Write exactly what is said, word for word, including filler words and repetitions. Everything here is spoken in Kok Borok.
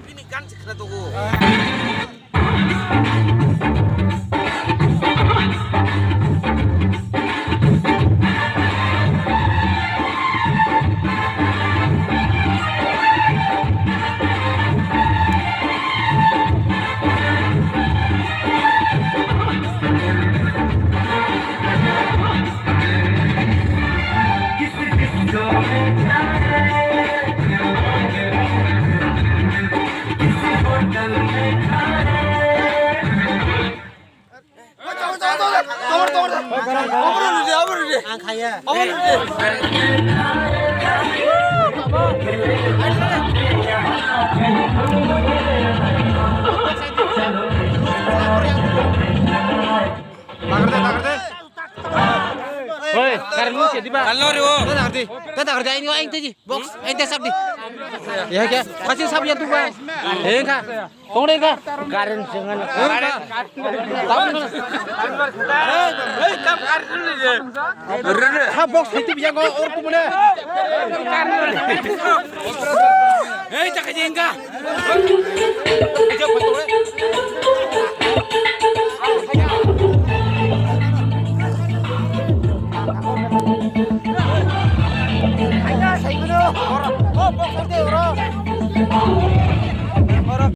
Bini gan se khna dogo. Ang kaya. Oi, karang mo siya, di ba? Halo, Rio. Tata kardi, tata kardi, ayo, ayo, tiji. Box, ayo, tesa, di. Ya, ya. Kasih sab ya, tu, ba. Eh, ka. Tong, deh, ka. Karen, jangan. Eh, ka. Tong, deh. Ha, box, itu biar gua or tu mana? Hei, tak aja enggak.